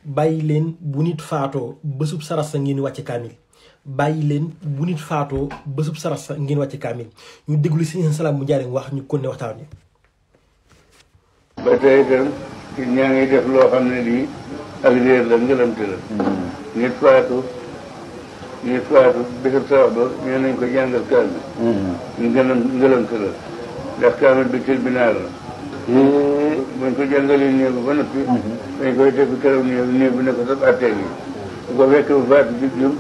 bàyyi leen bu nit faatoo bésub saras sa ngeen wàcce kaamil bàyyi leen bu nit faatoo bésub saras sa ngeen wàcce kaamil ñu déglu Sëriñ Salam bu Njaareem wax ñu kon ne waxtaan wi. ba tey itam ñaa ngi def loo xam ne lii ak réer la ngëlamte la. nit faatu bésub saras ba ñoo nañ ko jàngal kaamil. ngëlamte la ndax kaamil bi tribunal la. buñ ko jàngalee néew bi ba noppi. dañ koy def keroog néew bi ne ko sab attee gi bu ko fekk bu faatu di jëm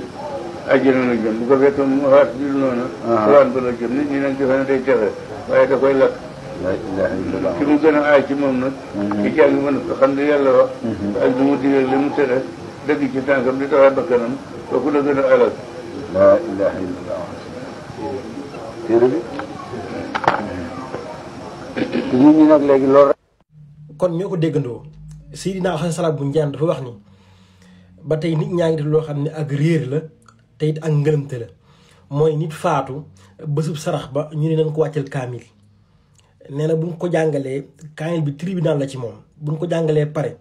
àjjana la jëm bu ko fekk mu faatu di noonu xawaan ba la jëm nit ñi nag defe ne day texe waaye da koy lakk ci mu gën a aay ci moom nag ci jàng ba noppi xam ne yàlla wax ak lu mu digal li mu tere dëgg ci tànkam di taxaw bakkanam kooku la gën a alal laa ilaha illallah téere bi nit ñi nag léegi loolu kon ñoo ko déggandoo Seydina Salam bu Njaareem dafa wax ni ba tey nit ñaa ngi def loo xam ne ak réer la te it ak ngëlëmte la mooy nit faatu bésub sarax ba ñu ne nañ ko wàcceel kaamil nee na bu ñu ko jàngalee kaamil bi tribunal la ci moom bu ñu ko jàngalee pare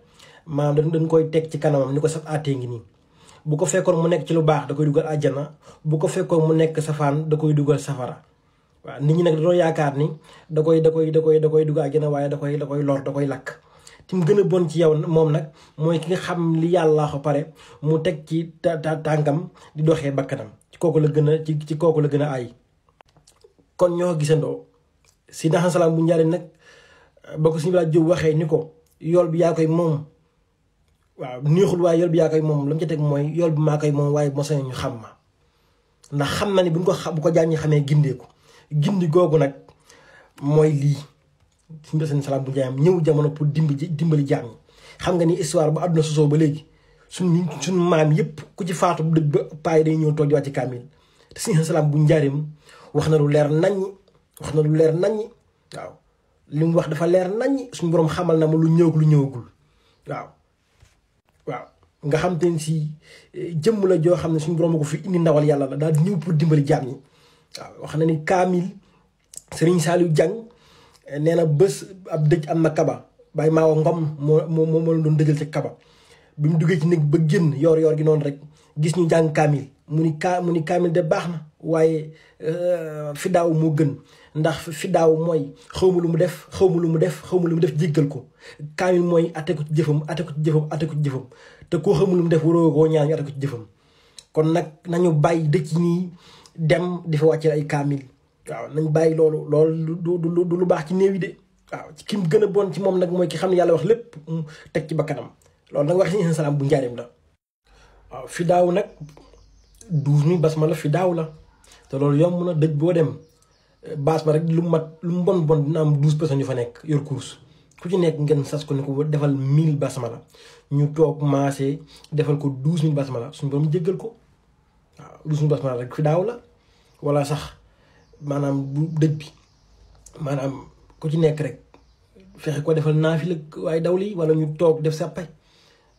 maanaam dañ koy teg ci kanamam ni ko saf àttee ngi nii bu ko fekkoon mu nekk ci lu baax da koy dugal àjjana bu ko fekkoon mu nekk safaan da koy dugal safara waaw nit ñi nag dañoo yaakaar ni da koy dugal àjjana waaye da koy lor da koy lakk ti mu gën a bon ci yow moom nag mooy ki nga xam li yàlla ko pare mu teg ci tànkam di doxee bakkanam ci kooku la gën a ci kooku la gën a aay kon ñoo gisandoo Seydina Salam bu Njaareem nag ba ko suñu laa jóg waxee ni ko yool bi yaa koy moom waaw neexul waaye yool bi yaa koy moom la mu ca teg mooy yool bi maa koy moom waaye bu ma sañoon ñu xam ma ndax xam na ni bu ko jaan ñi xamee gindeeku gindi googu nag mooy lii Sëriñ Salam bu Njaareem ñëw jamono pour dimbali jaam ñi xam nga ni histoire ba àdduna sosoo ba léegi suñ maam yëpp ku ci faatu bu dëgg ba payi day ñëw toog di wàcc kaamil te Sëriñ Salam bu Njaareem wax na lu leer naññi waaw li mu wax dafa leer naññi suñu boroom xamal na ma lu ñëw lu ñëwagul waaw nga xam te ne si jëmm la joo xam ne suñu boroom ko fi indi ndawal yàlla la daal di ñëw pour dimbali jaam ñi waaw wax na ni kaamil Serigne Saliou Dieng nee na bés ab dëj am na kaba bàyyi maawa ngom moo la doon dëjal ci kaba bi mu duggee ci néeg ba génn yoor gi noonu rek gis ñu jàng kaamil mu ni kaamil de baax na waaye fi daaw moo gën ndax fi daaw mooy xawma lu mu def jéggal ko kaamil mooy atte ko ci jëfam te koo xamul lu mu def waroo koo ñaan ñu atte ko ci jëfam kon nag nañu bàyyi dëkk yi nii dem di fa wàcceel ay kaamil waaw nañ bàyyi loolu du lu baax ci néew yi de waaw ki mu gën a bon ci moom nag mooy ki xam ne yàlla wax lépp teg ci bakkanam loolu nag wax Sëriñ Salam bu Njaareem la waaw fi daaw nag 12000 basmala fi daaw la te loolu yomb na dëj boo dem baas ba rek lu mu bon dina am 12 personnes yu fa nekk yor course ku ci nekk ngeen sas ko ni ko defal 1000 basmala ñu toog maasee defal ko 12000 basmala suñu borom jéggal ko waaw 12000 basmala rek fi daaw la wala sax maanaam bu dëj bi maanaam ku ci nekk rek fexe ko defal naafila waaye daw lii wala ñu toog def sàppe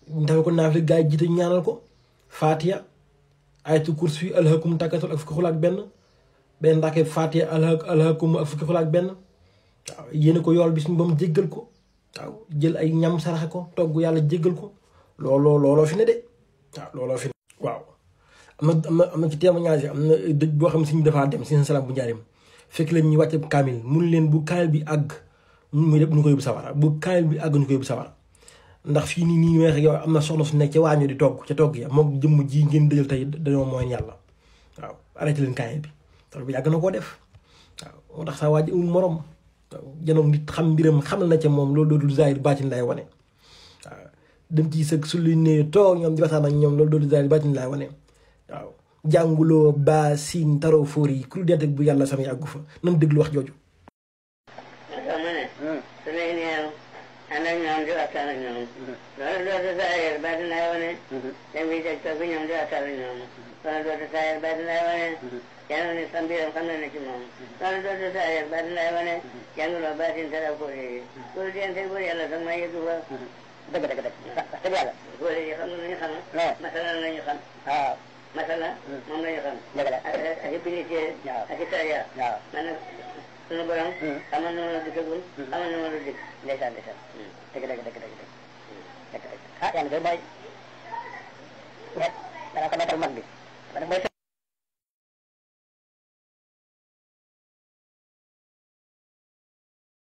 defal ko naafila gaa yi jiite ñaanal ko Fatiha ayatul kursi alhaakum takaasur ak fukki xul ak benn ndaake Fatiha alhaakum ak fukki xul ak benn waaw yéene ko yool bi suñu ba mu jéggal ko waaw jël ay ñam saraxe ko togg yàlla jéggal ko looloo fi ne de waaw looloo fi ne waaw am na ci témoignage yi am na dëj boo xam ne suñu dafaa dem Sëriñ Salam bu Njaareem fekk leen ñu wàcce kaamil mun leen bu kaamil bi àgg muy def ñu ko yóbbu sawara bu kaamil bi àgg ñu ko yóbbu sawara ndax fii nii weex yow am na soxna su nekk ca waañu di togg ca togg ya moom jëmm ji ngeen dëjal tey dañoo mooy yàlla waaw arrêté leen kaamil bi loolu bi yàgg na koo def waaw moo tax sa waaj amul morom waaw janoom nit xam mbiram xamal na ca moom loolu dootul zahir baatin lay wane waaw dem ci sëg su lu ne toog ñoom di waxtaan ak ñoom loolu dootul zahir baatin lay wane waaw jànguloo ba siin taroo fóor yi ku dent bu yàlla samay àggu fa nan déglu wax jooju ànd ak ñoom di waxtaan ak ñoom loolu dootu saayir baatin lay wane dem bi jeg toog ñoom di waxtaan ak ñoom loolu dootu saayir baatin lay wane yàlla ni sa mbiram xam na ne ci moom loolu dootu saayir baatin lay wane jànguloo baatin taroo fóor yi pour diggante buur yàlla sax may yëggu fa dëgg yàlla fóor yi xam nga lu ñu xam masala la ñu xam waaw masala moom la ñu xam ak i binité ak i sariya man nag sunu borom xamal na ma lu dikkagul xamal na ma lu dikk ndeysaan dëgg ah yàlla koy bàyyi